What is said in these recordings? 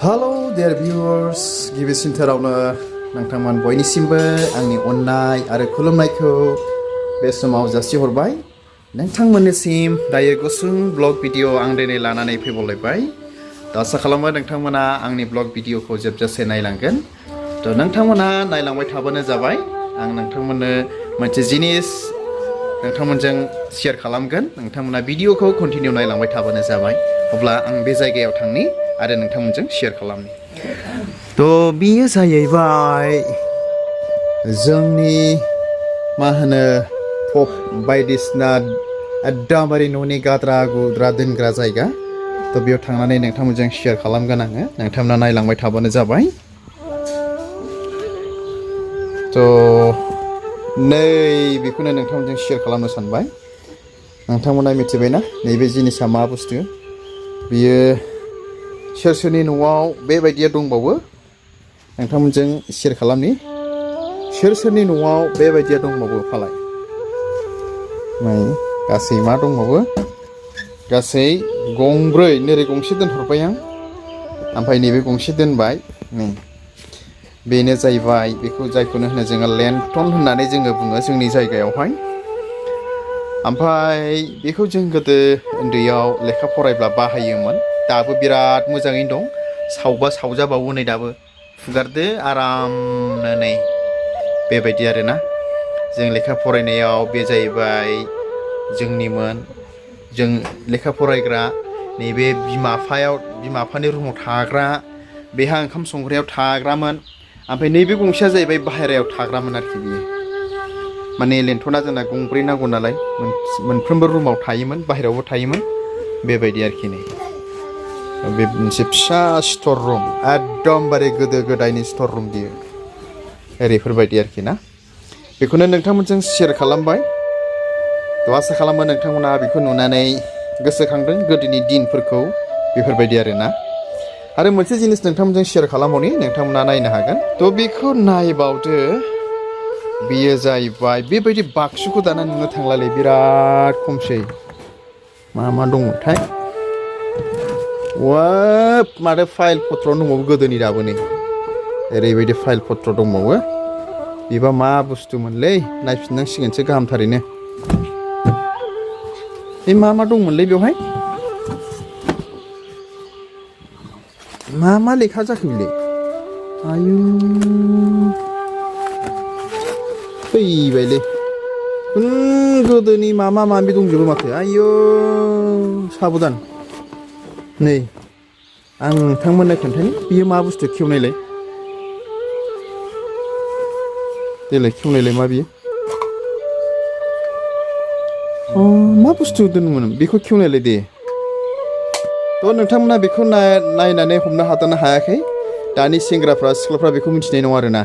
Hello dear viewers, गिबिसिनथारावनो नोंथांमोन बयनिसिमबो आंनि अननाय आरो खुलुमनायखौ बे समाव जासिहरबाय। नोंथांमोननिसिम दायो गुसुं ब्लग भिडिअ आं दिनै लानानै फैबावलायबाय। आसा खालामो नोंथांमोना आंनि ब्लग भिडिअखौ जोबजासे नायलांगोन। नोंथांमोना नायलांबाय थाबानो जाबाय। आं नोंथांमोननो मोनसे जिनिस नोंथांमोनजों शेयार खालामगोन। नोंथांमोना भिडिअखौ कन्टिनिउ नायलांबाय थाबानो जाबाय। अब्ला आं बे जायगायाव थांनि आरो नोंथांमोनजों शेयार खालामनि। बियो जाहैबाय जोंनि मा होनो टप बायदिसिना एकदमबारे न'नि गाद्रा गुद्रा दोनग्रा जायगा। बेयाव थांनानै नोंथांमोनजों शेयार खालामगोन आङो। नोंथांमोना नायलांबाय थाबानो जाबाय। नै बेखौनो नोंथांमोनजों शेयार खालामनो सानबाय। नोंथांमोना मिथिबायना नैबे जिनिसा मा बुस्थु? बियो सोर सोरनि न'आव बेबायदिया दंबावो नोंथांमोनजों शेयार खालामनि। सोर सोरनि न'आव बेबायदिया दंबावो फालाय? गासै मा दंबावो? गासै गंब्रै, नोरै गंसे दोनहरबाय आं, ओमफ्राय नैबे गंसे दोनबाय। बेनो जाहैबाय बेखौ जायखौनो होनो जोङो लेन्टन होननानै जोङो बुङो जोंनि जायगायावहाय। ओमफ्राय बेखौ जों गोदो उन्दैयाव लेखा फरायब्ला बाहायोमोन। दाबो बिराद मोजाङैनो दं। सावबा सावजाबावो नै दाबो। फुगारदो आरामनो नै बेबायदि आरोना। जों लेखा फरायनायाव बे जाहैबाय जोंनिमोन। जों लेखा फरायग्रा नैबे बिमा बिफानि रुमाव थाग्रा, बेहा ओंखाम संग्रायाव थाग्रामोन। ओमफ्राय नैबे गंसेया जाहैबाय बाहेरायाव थाग्रामोन आरोखि बियो। माने लेन्टना जोंना गंब्रै नांगौ नालाय मोनफ्रोमबो रुमाव थायोमोन, बाहेरायावबो थायोमोन बेबायदि आरोखि। नै बे मोनसे फिसा स्टर रुम, एकदमबारे गोदो गोदायनि स्टर रुम बियो। ओरैफोरबायदि आरोखि ना। बेखौनो नोंथांमोनजों शेयार खालामबाय। आसा खालामो नोंथांमोना बेखौ नुनानै गोसोखांदों गोदोनि दिनफोरखौ बेफोरबायदि आरोना। आरो मोनसे जिनिस नोंथांमोनजों शेयार खालामबावनि, नोंथांमोना नायनो हागोन। बेखौ नायबावदो। बेयो जाहैबाय बेबायदि बाक्सुखौ दाना नुनो थांलालै, बिराद खमसै। मा दंमोनथाय? माथो फाइल पत्र दंबावो गोदोनि दाबो नै। ओरैबायदि फाइल पत्र दंबावो। बेबा मा बुस्थुमोनलै, नायफिननांसिगोनसो गाहामथारैनो। बे मा दंमोनलै बेवहाय? मा लेखा जाखो बेलाय? आयु फैबायलै। गोदोनि माबि दंजोबो माथो। आयु साबधान। नै आं नोंथांमोननो खोन्थानि बियो मा बुस्थु। खेवनायलाय देलाय, खेवनायलाय मा बियो? मा बुस्थु दोनोमोन बेखौ? खेवनायलाय दे। नोंथांमोना बेखौ नायनानै हमनो हादोंना हायाखै? दानि सेंग्राफ्रा सिख्लाफ्रा बेखौ मिथिनाय नङा आरोना।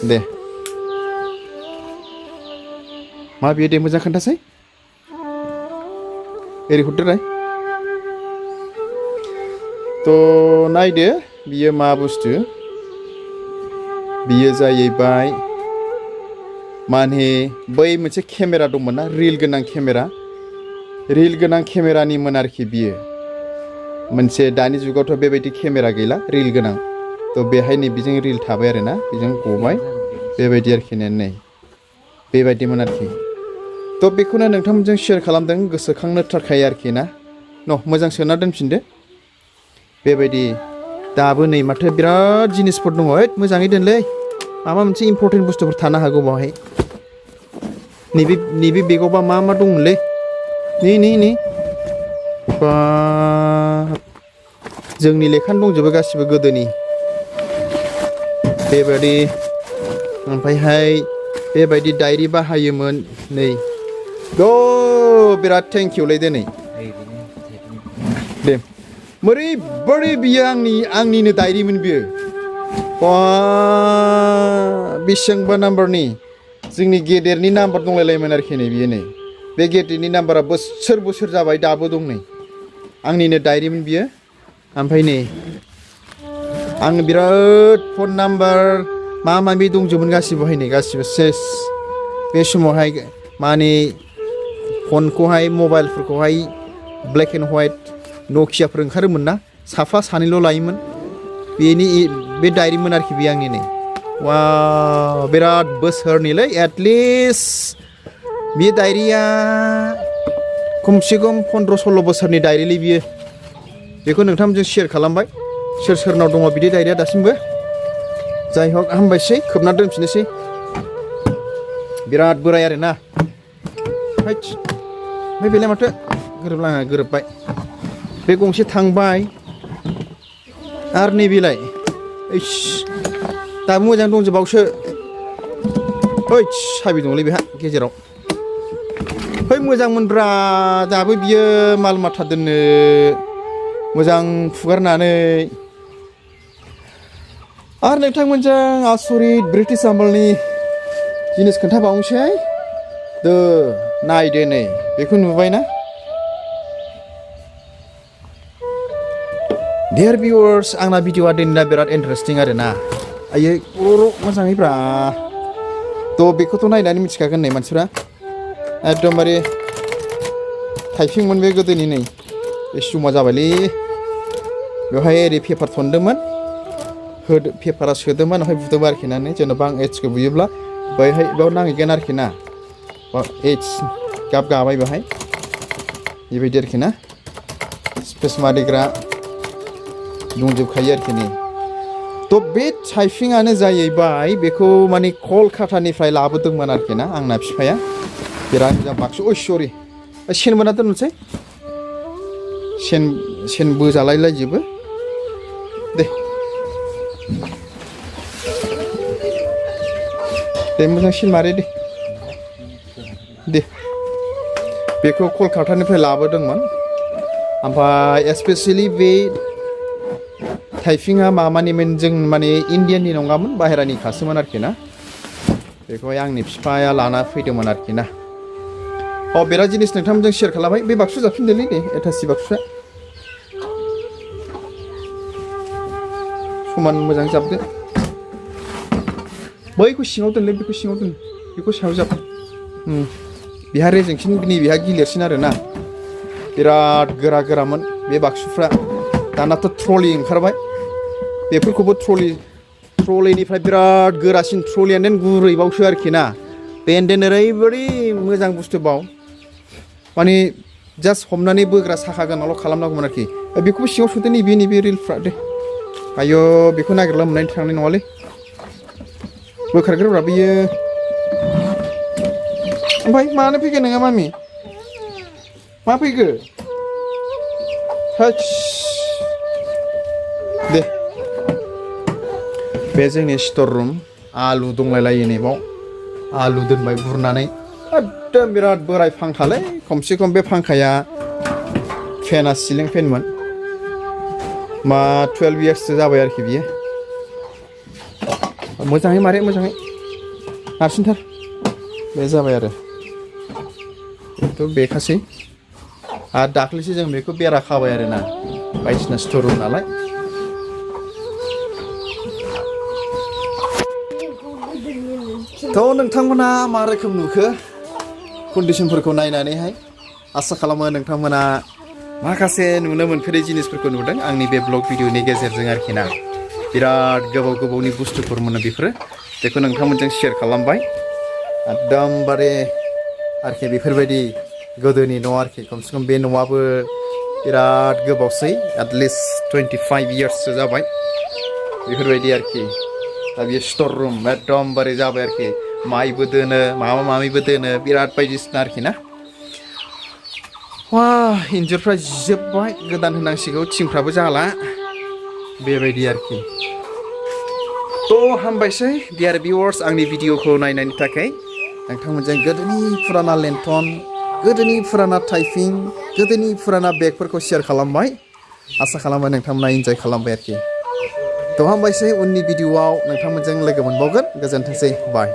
दे मा बियो दे, मोजां खोन्थासै। ओरै हरदोलाय। नायदो बियो मा बुस्थु। बियो जाहैबाय माने बै मोनसे केमेरा दंमोन ना, रिल गोनां केमेरानिमोन आरोखि बियो। मोनसे दानि जुगावथ' बेबायदि केमेरा गैला, रिल गोनां। बेहाय नै बेजों रिल थाबाय आरोना, बेजों गबाय बेबायदि आरोखि। नै बेबायदिमोन आरोखि। बेखौनो नोंथांमोनजों शेयार खालामदों गोसोखांनो थाखाय आरोखि ना। मोजां सोना दोनफिनदो बेबायदि। दाबो नै माथो बिराद जिनिसफोर दङ। मोजाङै दोनलै, माबा मोनसे इम्पर्टेन्ट बुस्थुफोर थानो हागौ बावहाय। नैबे बेगावबा मा दंमोनलै? नै बा जोंनि लेखानो दंजोबो गासिबो गोदोनि बेबायदि। ओमफ्रायहाय बेबायदि डायरि बाहायोमोन। नै बिराद थेंकिउलै दिनै। दे बोरै बियो आंनिनो डायरिमोन बियो। बेसेबांबा नाम्बारनि, जोंनि गेदेरनि नाम्बार दंलायलायोमोन आरोखि। नै बियो नै बे गेदेरनि नाम्बारा बोसोर जाबाय, दाबो दं। नै आंनिनो डायरिमोन बियो। ओमफ्राय नै आं बिराद फन नाम्बार माबि दंजोबोमोन गासिबोहाय। नै गासिबो सेस। बे समावहाय माने फनखौहाय, मबाइलफोरखौहाय ब्लेक एन्ड हवाइट नकियाफोर ओंखारोमोन ना, साफा सानैल' लायोमोन। बेनि बे डायरिमोन आरोखि बे आंनि नै वाव बिराद बोसोरनिलै एटलिस्ट बे डायरिया खमसे खम 15-16 बोसोरनि डायरिलै बियो बेखौ नोंथांमोनजों शेयार खालामबाय सोर-सोरनाव दङ बिदि डायरिया दासिमबो जाय हक हामबायसै खोबना दोनफिननोसै बिराद बोराय आरोना हैद ओमफ्राय बेलाय माथो गोरोबबाय बे गंसे थांबाय आरो नैबेलाय ओइस दाबो मोजां दंजोबावसो ओइ साबि दंलै बेहा गेजेराव है मोजांमोनब्रा दाबो बियो माल माथा दोननो मोजां फुगारनानै आरो नोंथांमोनजों आसरित ब्रिटिश आमोलनि जिनिस खोन्थाबावनोसै नायदो नै बेखौ नुबायना Dear viewers आंना भिडिअआ दिनैना बिराद इन्टारेस्टिं आरोना आयै मोजाङै ब्रा थ' बेखौथ' नायनानै मिथिखागोन नै मानसिफ्रा एकदमबारे टाइपिंमोन बे गोदोनि नै बे सुमा जाबायलै बेवहाय ओरै पेपार थनदोंमोन पेपारा सोदोंमोन ओमफ्राय बुदोंमोन आरोखि ना जेनेबा आं एड्सखौ बुयोब्ला बेयाव नांहैगोन आरोखि ना एड्स गाबाय बेवहाय बेबायदि आरोखि ना स्पेस मारिग्रा दंजोबखायो आरोखि नै थ' बे टाइपिंआनो जाहैबाय बेखौ माने कलकातानिफ्राय लाबोदोंमोन आरोखि ना आंना बिफाया बिराद मोजां बाक्सु ओइ सरि सेन बोना दोननोसै सेन बोजालायलायजोबो दे मोजां सिन मारे दे बेखौ कलकातानिफ्राय लाबोदोंमोन ओमफ्राय स्पेसियेलि बे टाइपिंआ मामानिमोन जों माने इण्डियाननि नङामोन बाहेरानि खासोमोन आरोखि ना बेखौहाय आंनि बिफाया लाना फैदोंमोन आरोखि ना बिराद जिनिस नोंथांमोनजों शेयार खालामबाय बे बाक्सु जाफिनदोलै दे एटासि बाक्सुआ समान मोजां जाबदो बैखौ सिङाव दोनलै बेखौ सिङाव दोन बेखौ सायाव जाब बेहा रेजेंसिन बेहा गिलिरसिन आरोना बिराद गोरामोन बे बाक्सुफ्रा दानाथ' ट्रलि ओंखारबाय बेफोरखौबो ट्रलिनिफ्राय बिराद गोरासिन ट्रलियानो गुरैबावसो आरोखि ना बेनदेन ओरैबायदि मोजां बुस्थु बाव माने जास्ट हमनानै बोग्रा साखा गोनांल' खालामनांगौमोन आरोखि बेखौबो सिङाव सोदो नैबे रिलफ्रा दे आयौ बेखौ नागिरला मोननायनि थांनाय नङालै बोखारग्रोब्रा बियो ओमफ्राय मानो फैखो नोङा मामि मा फैखो दे बे जोंनि स्टर रुम आलु दंलायलायो नैबाव आलु दोनबाय बुरनानै एकदम बिराद बोराय फांखालै खमसे खम बे फांखाया फेना सिलिं फेनमोन मा 12 इयार्ससो जाबाय आरोखि बियो मोजाङै मारे मोजाङै नारसिनथार बे जाबाय आरो बेखासै आरो दाख्लैसो जों बेखौ बेरा खाबाय आरोना बायदिसिना स्टर रुम नालाय थ' नोंथांमोना मा रोखोम नुखो कन्डिसनफोरखौ नायनानैहाय आसा खालामो नोंथांमोना माखासे नुनो मोनफेरै जिनिसफोरखौ नुदों आंनि बे ब्लग भिडिअनि गेजेरजों आरोखि ना बिराद गोबावनि बुस्थुफोर मोनो बेफोरो बेखौ नोंथांमोनजों शेयार खालामबाय एकदमबारे आरोखि बेफोरबायदि गोदोनि न' आरोखि खमसे खम बे न'आबो बिराद गोबावसै एटलिस्ट 25 इयार्ससो जाबाय बेफोरबायदि आरोखि दा बेयो स्टर रुम एकदमबारे जाबाय आरोखि माइबो दोनो माबा माबिबो दोनो बिराद बायदिसिना आरोखि ना इन्जुरफ्रा जिजोब्बाय गोदान होनांसिगौ थिंफ्राबो जाला बेबायदि आरोखि थ' हामबायसै डियार भिउवार्स आंनि भिडिअखौ नायनायनि थाखाय नोंथांमोनजों गोदोनि फुराना लेन्थन गोदोनि फुराना टाइपिं गोदोनि फुराना बेगफोरखौ शेयार खालामबाय आसा खालामो नोंथांमोना इन्जय खालामबाय आरोखि थ' हामबायसै उननि भिडिअआव नोंथांमोनजों लोगो मोनबावगोन गोजोनथोंसै बाय